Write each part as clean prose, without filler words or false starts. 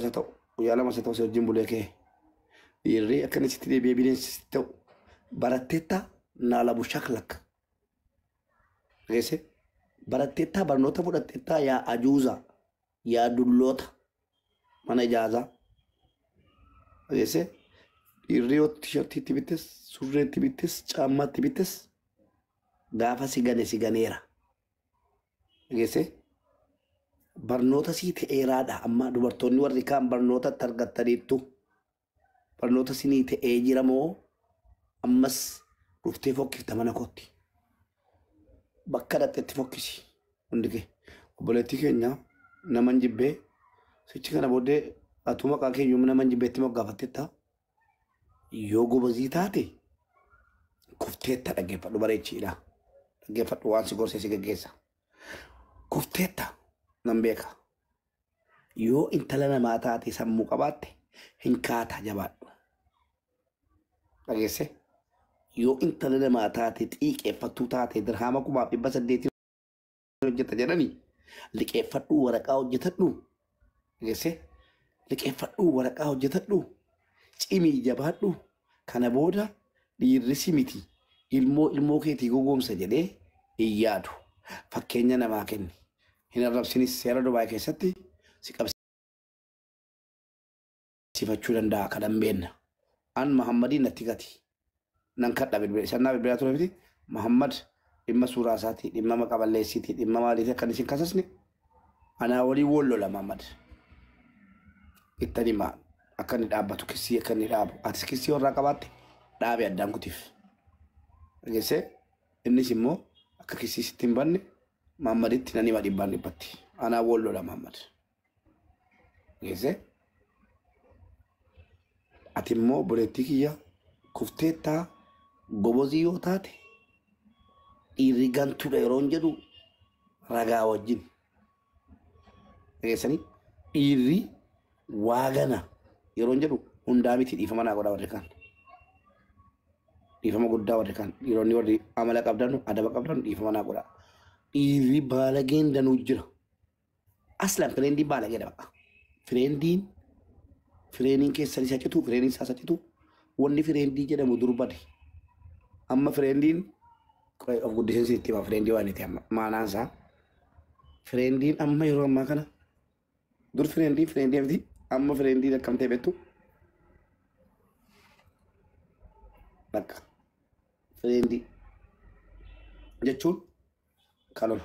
isa ta'u guyyaa 2 isa ta'u si wajjin bulee kee dhiirri akka inni sitti deebi'ee bineensi sitti ta'u baratteetta naalabu shaklak dhageesse baratteettaa barnoota fudhatteettaa yaa ajuuza yaa dulloota mana ijaazaa dhageesse dhiirri yoo tishartiitti bittes surreetti bittes caammaatti bittes gaafa si gane si ganeera dhageesse barnoota sii ta'eeraadha amma dubartoonni warri kaan barnootatti argattaniittu barnoota sinii ta'ee jira moo ammas dhuftee fokkifta mana kootti bakka dhaqxetti fokkisi hundi kee obboleettii keenya naman jibbee sichi kana booddee atuu maqaa kee iyyuu naman jibbeetti moggaafattetta yoo gobazii taate kufteetta dhaggeeffadhu bareechiidha dhaggeeffadhu waan si gorsee si geggeessa kufteetta nan beeka yoo intala namaa taate sammuu qabaatte hin kaata jabaadhu dhageesse yoo intala namaa taate xiiqeeffattuu taate dirhaama 1800 hojjeta jedhanii liqeeffadhuu waraqaa hojjetadhu dhageesse liqeeffadhuu waraqaa hojjetadhu cimii jabaadhu kana booda dhiirri si miti ilmoo ilmoo keetii gogoomsa jedhee hin yaadu fakkeenya namaa kenni hin arrabsinis seera Dubaay keessatti si qabsiifachuu danda'a kanan beenna an Muhammadiin natti gati nan kadha bilbila isaan naa bilbilaa ture miti Muhammad dhimma suuraa isaatii dhimma maqa balleessiitii dhimma maaliitii akkan isin kasasne anaa walii wal lola Muhammad ittan himaa akka inni dhaabbatu kissii akka inni dhaabu atis kissii warraa qabaatte dhaabe addaan kutiif dhageessee innis immoo akka kissii sitti hin banne Muhammaditti nan hima dhibbaan dhibbatti anaa wal lola Muhammad dhageessee ati immoo obboleettii kiyya kufteettaa gobozii yoo taate dhiirri gantuudha yeroo hin jedhu ragaa wajjin dhageessanii dhiirri waa gana yeroo hin jedhu hundaa miti dhiifama naa godhaa warri kaan dhiifama guddaa warri kaan dhiironni warri amala qabdan adaba qabdan dhiifama naa godhaa dhiirri baalageen danuu jira aslan fireendii baalageedha baqa fireendiin fireeniin keessan isa citu fireeniin isaa isa citu wanni fireendii jedhamu dur bade amma fireendiin of guddiseen itti hima fireendii waan itti amma maanaan isaa fireendiin amma yeroo ammaa kana dur fireendiin fireendii miti amma fireendiin akkam ta'e beektu bakka fireendii jechuun kanuma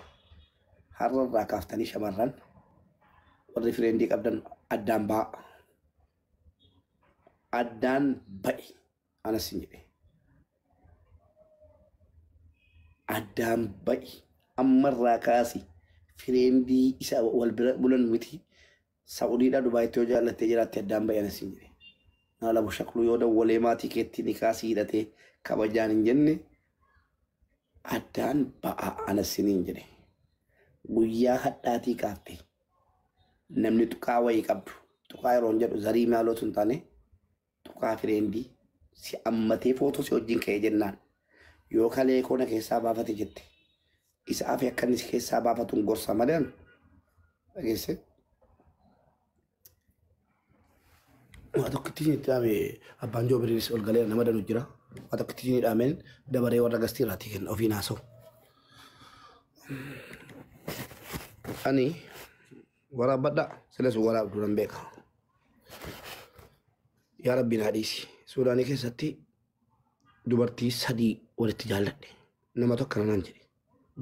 har'a irraa kaaftanii shamarran warri fireendii qabdan addaan ba'a addaan ba'i anas hin jedhe addaan ba'i ammarraa kaasi fireendii isa wal bira bulan miti Sa'udiidhaa Dubaayitti yoo jaallattee jiraatte addaan ba'i anas hin jedhe naala bushaqluu yoo dawwalee maatii keetti nikaa si hidhatee kabajaan hin jenne addaan ba'a anas hin jedhe guyyaa hadhaatii kaafte namni tuqaa wayii qabdu tuqaa yeroo hin jedhu zarii maalootu hin taane tuqaa fireendii si ammatee footoo si wajjin ka'ee jennaan yoo kalee koona keessaa baafate jette isa hafe akka inni si keessaa baafatuun gorsa malee anu dhageesse waa tokkitti isin itti dhaame abbaan joobiriinis ol galee nama danu jira waa tokkitti isin dhaameen dabaree warra gastii irraatii kenna ofiin haasa'u. Ani waraabbadha silas waraabdu nan beeka. Yaa Rabbi naa dhiisi. Suudaanii keessatti dubartii 3 walitti jaalladhe. Nama tokko naan jedhe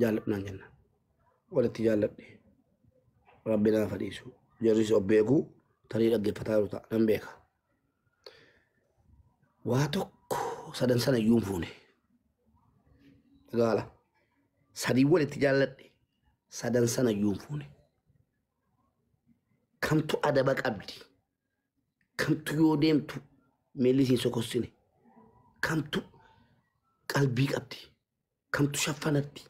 jaalladhu naan jenna. Walitti jaalladhe. Rabbi naa fadhiisu. Jarris of beeku tarii dhaggeeffataa jiru ta'a nan beeka. Waa tokko sadan sana iyyuu hin fuune. Gaala. 3 walitti jaalladhe. Sadan sana iyyuu hin fuune. Kamtu adaba qabdi? Kamtu yoo deemtu miilli siin sokossine? Kamtu qalbii qabdi? Kamtu shaffanatti?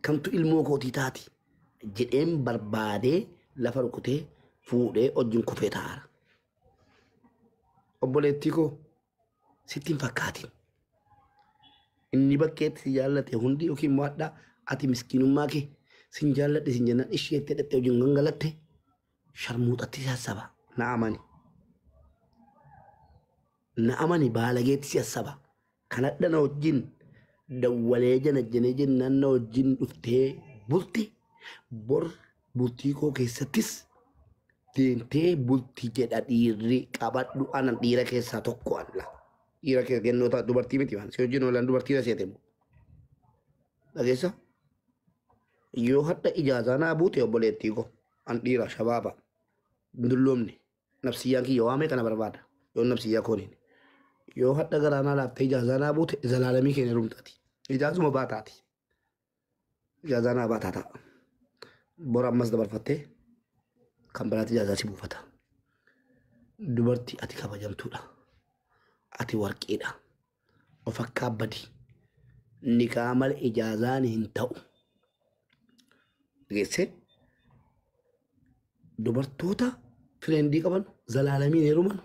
Kamtu ilmoo kootii taati? Jedheen barbaadee lafa rukutee fuudhee wajjin kufee taa'aara. Obboleettii koo sitti hin fakkaatin. Inni bakkeetti si jaallate hundi yookiin immoo hadhaa ati miskiinummaa kee sin jaalladhe sin jennaan ishee itti hidhattee wajjin gangalatte sharmuuxatti sassaba. Na amani. Na amani baalageetti si assaba. Kanadha na wajjin dawwalee jana jenee jennaan na wajjin dhuftee bulti bor bultii koo keessattis deemtee bultii jedha dhiirri qabadhu anan dhiira keessaa tokko alla. Dhiira keessa gennoota dubartii miti waan si wajjin oolan dubartii seete immoo. Dhageessa? Yoo hadha ijaazaa naa buute obboleettii koo an dhiira shabaaba dulloomne nafsiyyaan kiyya waamee kana barbaada yoo nafsiyyaa kooniin. Yoo hadha garaa naa laaftee ijaazaa naa buute zalaalamii keenya rumtaati. Ijaazuma baataati. Ijaazaa naa baataa ta'a. Bor ammas dabarfattee kan biraatti ijaazaa si buufata. Dubartii ati kabajamtuudha. Ati warqiidha. Of akka abbadi. Nikaa malee ijaazaan hin ta'u. Geessee dubartoota fireendii qaban zalaalamiin heeruman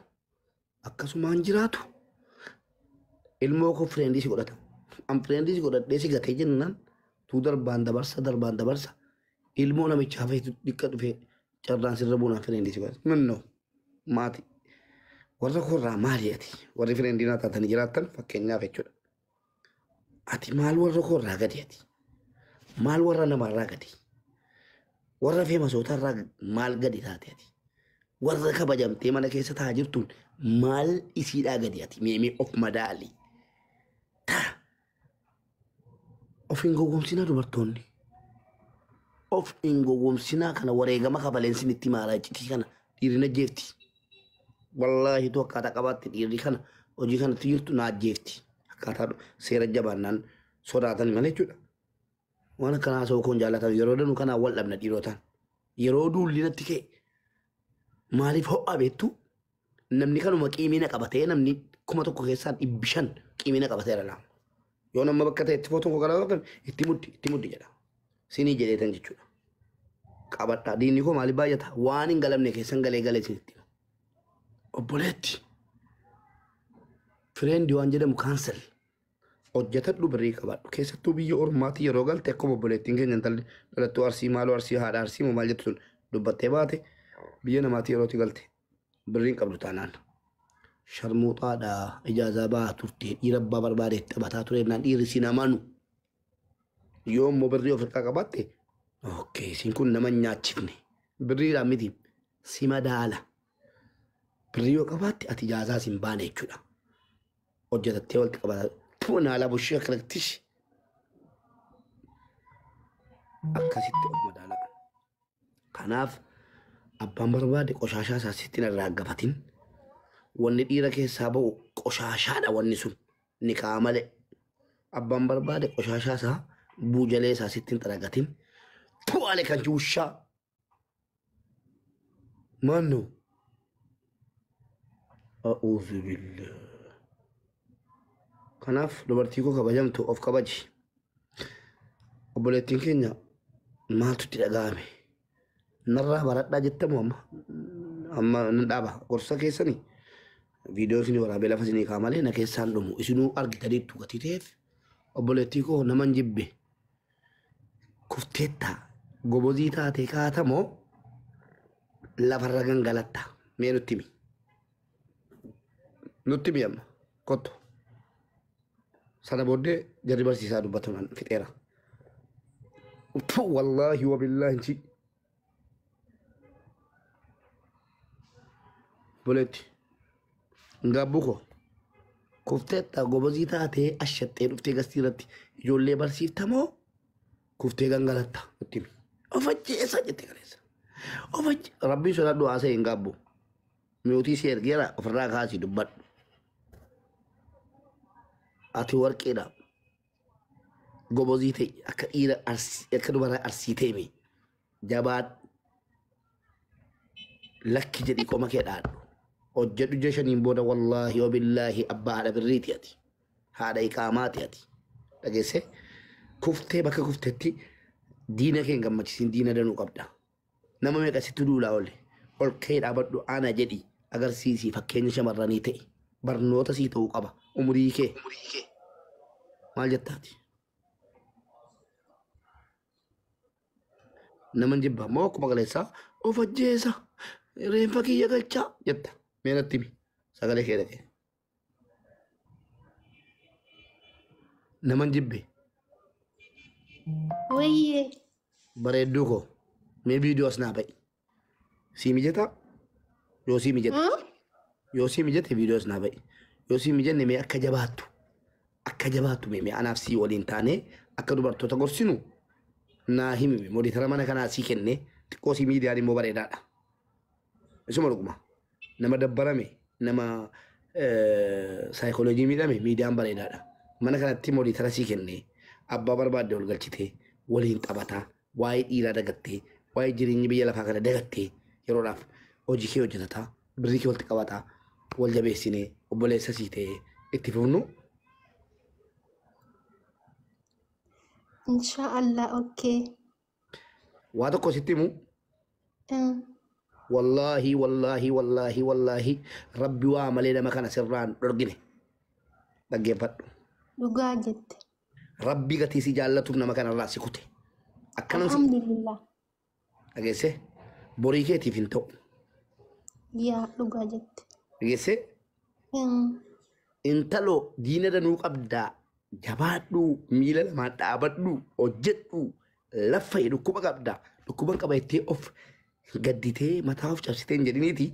akkasumaan jiraatu. Ilmoo koo fireendii si godhata. An fireendii si godhadhee si gatee jennaan tuu darbaan dabarsa darbaan dabarsa ilmoo namicha hafee dhiqqa dhufee carraan sirra buunaan fireendii si godhata. Minnoo maati warra koorraa maali ati warri fireendii naa taatanii jiraattan fakkeenyaaf jechuudha. Ati maal warra koorraa gadi ati? Maal warra namaarraa gadi? Warra feemasootarraa maal gadi taate ati? Warra kabajamtee mana keessa taa'aa jirtuun maal isiidhaa gadi ati? Meemee of madaali. Of hin gowwoomsinaa dubartoonni. Of hin gowwoomsinaa kana wareegama kabaleensin itti maaraa iccitii kana dhiirri na jeefti. Wallaahi tu akkaataa qabaatti dhiirri kana hojii kanatti jirtu na ajjeefti. Akkaataa seera jabaannaan sodaatan malee jechuudha. Waan akkanaa haasa'uu koon jaallatan yeroo danuu kanaan wal dhabna dhiirotaan. Yeroo duulli natti ka'e maaliif ho'a beektu namni kanuma qiimina qabatee namni 1000 keessaan 500 qiimina qabateera lama. Yoo nama bakka ta'etti footoon koo gara itti muddi jedha. Sinii jedheetan jechuudha. Qabadhaa diinni koo maaliif baay'ata? Waan hin galamne keessan galee galee isinitti. Obboleetti. Fireendi waan jedhamu kaansel. Hojjetadhu birrii qabadhu. Keessattuu biyya ormaatti yeroo galte akkuma obboleettiin keenya intalli dhalattuu arsii maaloo arsii haadha arsii moo maal jettu sun dubbattee baate biyya namaatti yerootti galte birriin qabdu taanaan. Sharmuuxaadha ijaazaa ba'aa turte dhiira abbaa barbaade itti taphataa ture naan dhiirri si namanu. Yoo immoo birrii of harkaa qabaatte okkee isin kun nama hin nyaachifne birriidhaan miti si madaala. Birrii yoo qabaatte ati ijaazaa sin baane jechuudha. Hojjetattee walitti qabataa tuun haala bushii akkanattis akkasitti of madaala. Kanaaf abbaan barbaade qoshaashaa isaa sitti irraa gafatin. Wanni dhiira keessaa ba'u qoshaashaadha wanni sun nikaa malee. Abbaan barbaade qoshaashaa isaa buujalee isaa sitti hin xaragatin. Tu'aale kan jiwushaa. Maannu. A'uudhu billah. Kanaaf dubartii koo kabajamtu of kabaji. Obboleettiin keenya maaltu itti dhaga'ame? Narraa baradhaa jettamu amma amma nan dhaaba gorsa keessanii viidiyoo isinii waraabee lafa isinii ka'a malee na keessaan dhumu isinuu argitaniittu gatii ta'eef obboleettii koo naman jibbe kufteetta gobozii taatee kaatamoo lafarra gangalatta mee nutti himi. Nutti himi amma kottu. Sana booddee jarri barsiisaa dubbataman fixeera. Wallaahi wabillaahi inchi. Obboleetti. Gaabbuu koo. Kufteetta gobozii taatee ashattee dhuftee gastii irratti ijoollee barsiiftamoo kuftee gangalatta nutti himi. Of ajjeesaa jette kaleessa. Of ajje rabbiin sodaadhu haasa'e hin gaabbu. Miyootii si ergeera ofirraa kaasii dubbadhu. Ati warqeedha. Gobozii ta'e akka dhiira arsii akka dubara arsii ta'e mi. Jabaadhu. Lakki jedhii qoma kee dhaadhu. Hojjedhu ji'a shaniin booda wallaahi wabillaahi abbaa haadha birriiti ati. Haadha iqaamaati ati. Dhageessee kuftee bakka kuftetti diina kee hin gammachiisin diina danuu qabda. Nama meeqa sitti duulaa oole. Ol kee dhaabadhu ana jedhi agarsiisii fakkeenya shamarranii ta'e. Barnoota sii ta'uu qaba. Umurii kee. Maal jettaati? Nama jibba moo akkuma kaleessaa of ajjeesa. Reenfa kiyya galchaa jetta. Mee natti himi. Sagalee kee dhaqee. Naman jibbe. Wayyee. Bareedduu koo. Mee viidiyoo as naa ba'i. Sii mijataa? Yoo sii mijate. Yoo sii mijate viidiyoo as naa ba'i. Yoo sii mijanne mee akka jabaattu. Akka jabaattu mee anaaf sii waliin taanee akka dubartoota gorsinu naa himi. Mooditara mana kanaa sii kennee xiqqoo sii miidiyaan immoo bareedaadha. Isuma dhuguma. Nama dabbarame nama saayikooloojii miidhame miidiyaan bareedaadha. Mana kanatti mooditara sii kennee abbaa barbaadde ol galchitee waliin taphataa waa'ee dhiiraa dagattee waa'ee jireenya biyya lafaa kana dagattee yeroodhaaf hojii kee hojjetataa birrii kee walitti qabataa wal jabeessinee obboleessa sii ta'ee itti fufnu. Inshaallah okay. Waa tokko sitti himu. Wallaahi wallaahi wallaahi wallaahi rabbi waa malee nama kana sirraan dhorgine. Dhaggeeffadhu. Dhugaa jette. Rabbi gatii si jaallatuuf nama kanarraa si kute. Akkanan si Alhamdulillah. dhageesse borii keetiif hin ta'u. Yaa dhugaa jette. Dhageesse intaloo diina danuu qabdaa jabaadhu miila lamaan dhaabadhu hojjedhu laffa'e dhukkuba qabdaa dhukkuba qaba jettee of gadditee mataa of cabsitee hin jedhiniiti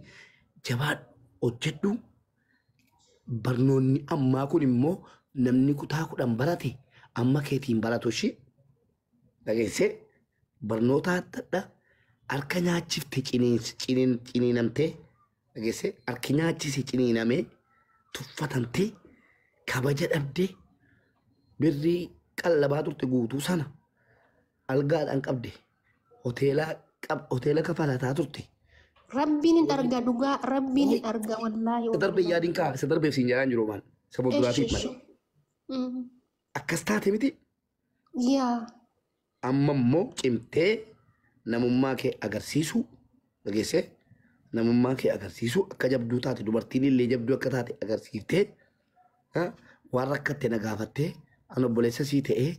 jabaadhu hojjedhu barnoonni ammaa kun immoo namni kutaa 10 barate amma keetiin baratu ishee dhageessee barnoota adda harka nyaachifte ciniinamtee dhageessee harki nyaachise ciniinamee tuffatamtee kabaja dhabdee birrii qallabaa turte guutuu sana algaadhaan qabde hoteela kafalataa turte. Rabbiin hin arga dhugaa rabbiin hin arga wallaahi. Isa darbe yaadiin kaa isa darbeef siin jedhaan jiru maan isa fuulduraatiif malee. Akkas taate miti. Yaa. Amma immoo cimtee namummaa kee agarsiisuu dhageessee namummaa kee agarsiisuu akka jabduu taate dubartiin illee jabduu akka taate agarsiiftee waan rakkatte na gaafattee an obboleessa sii ta'ee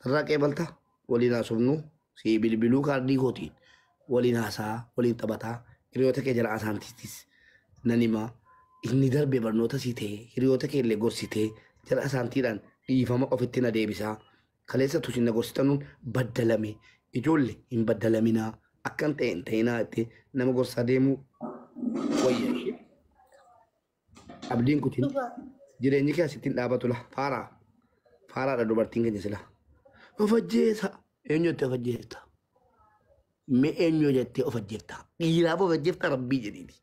irraa qeebalta waliin haasofnu sii bilbiluu kaardii kootiin waliin haasaa waliin taphataa hiriyoota kee jala asaantiitis nan himaa inni darbe barnoota sii ta'ee hiriyoota kee illee gorsitee jala asaantiidhaan dhiifama ofitti na deebisaa kaleessa tusin na gorsitanuun baddalame ijoollee hin baddalaminaa akkan ta'e hin ta'inaa jettee nama gorsaa deemuu wayya ishee. Abdiin kutin jireenyi kee asittiin dhaabatu la faaraa faaraadha dubartiin keenya sila. Of ajjeesa eenyu jettee of ajjeefta? Mee eenyu jettee of ajjeefta? Dhiiraaf of ajjeefta rabbii jedhiiti.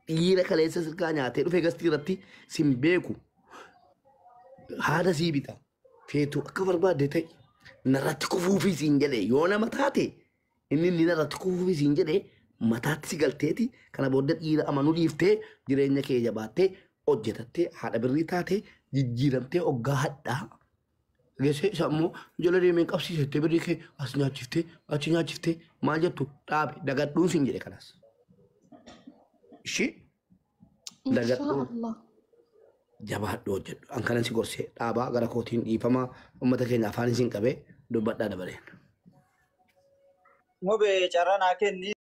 Dhiira kaleessa sirkaa nyaatee dhufee gastii irratti sin beeku haadha sii bita feetu akka barbaadde ta'e narratti kufuufii siin jedhe yoo nama taate inni narratti kufuufii siin jedhe mataatti si galteeti kana booda dhiira amanuu dhiiftee jireenya kee jabaattee hojjetattee haadha birrii taate jijjiiramtee hoggaa hadhaa. Geessee isa immoo jala deemee qabsiisettee birrii kee as nyaachiftee achi nyaachiftee maal jettu dhaabe dagadhuun siin jedhe kanas. Ishii dagadhuun jabaadhu hojjedhu. An kanan si gorsee dhaabaa gara kootiin dhiifamaa uummata keenya afaan isin qabee dubbadhaa dabaleen. Mubee carraa naa kenni.